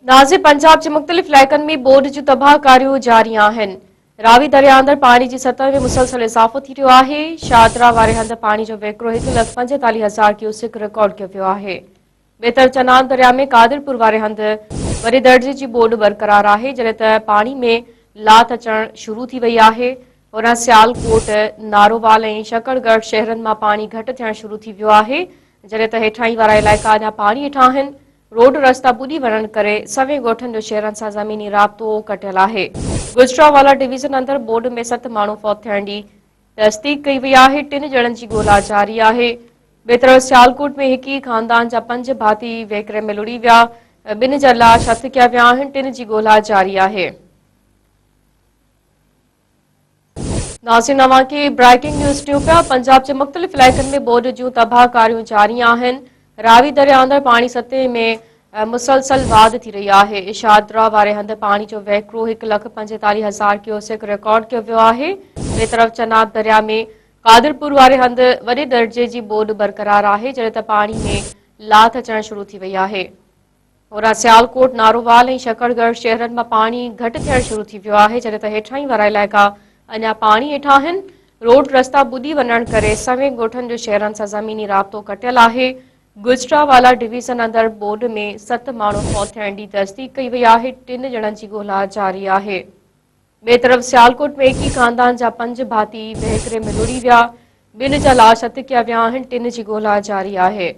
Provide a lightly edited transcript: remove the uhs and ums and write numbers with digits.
ناظر پنجاب جي مختلف علائقن ۾ ٻوڏ جون تباهه ڪاريون جاري آهن. راوي درياء اندر پاڻي جي سطح ۾ مسلسل اضافو ٿي رهيو آهي. شاهدرا واري هنڌ پاڻي جو وهڪرو 1,45,000 ڪيوسڪ رڪارڊ ڪيو ويو آهي. ٻئي طرف چناب درياء ۾ قادرپور واري هنڌ وڏي درجي جي ٻوڏ برقرار آهي، جڏهن ته پاڻي ۾ لاٿ اچڻ شروع ٿي وئي آهي. هوڏانهن سيالڪوٽ، نارووال ۽ شڪرڳڙهه شهرن مان پاڻي گهٽ ٿيڻ شروع ٿي ويو آهي، جڏهن ته هيٺاهين وارا علائقا اڃا پاڻي هيٺ آهن. روڊ رستا ٻڏي وڃڻ ڪري سوين ڳوٺن جو شهرن سان زميني رابطو ڪٽيل آهي. گجرانوالا ڊويزن اندر ٻوڏ ۾ ست ماڻهو فوت ٿيڻ جي تصديق ڪئي وئي آهي، ٽن ڄڻن جي ڳولا جاري آهي. ٻئي طرف سيالڪوٽ ۾ هڪ ئي خاندان جا پنج ڀاتي وهڪري ۾ لڙهي ويا، ٻن جا لاش هٿ ڪيا ويا آهن، ٽن جي ڳولا جاري آهي. ناظرين اوهان کي بريڪنگ نيوز ڏيون پيا پنجاب جي مختلف علائقن ۾ ٻوڏ جون تباهه ڪاريون جاري آهن راوي درياء اندر پاڻي سطح ۾ مسلسل واڌ ٿي رهي آهي شاهدرا واري هنڌ پاڻي جو وهڪرو 1,45,000 ڪيوسڪ رڪارڊ ڪيو ويو آهي ٻئي طرف چناب درياء ۾ قادرپور واري هنڌ وڏي درجي جي ٻوڏ برقرار آهي جڏهن ته پاڻي ۾ لاٿ اچڻ شروع ٿي وئي آهي هوڏانهن سيالڪوٽ، نارووال ۽ شڪرڳڙهه شهرن مان پاڻي گهٽ ٿيڻ شروع ٿي ويو آهي، جڏهن ته هيٺاهين وارا علائقا اڃا پاڻي هيٺ آهن. روڊ رستا ٻڏي وڃڻ ڪري سوين ڳوٺن جو شهرن سان زميني رابطو ڪٽيل آهي. گجرانوالا ڊويزن اندر ٻوڏ ۾ ست ماڻهو فوت ٿيڻ جي تصديق ڪئي وئي آهي، ٽن ڄڻن جي ڳولا جاري آهي. ٻئي طرف سيالڪوٽ ۾ هڪ ئي خاندان جا پنج ڀاتي وهڪري ۾ لڙهي ويا، ٻن جا لاش هٿ ڪيا ويا آهن، ٽن جي ڳولا جاري آهي.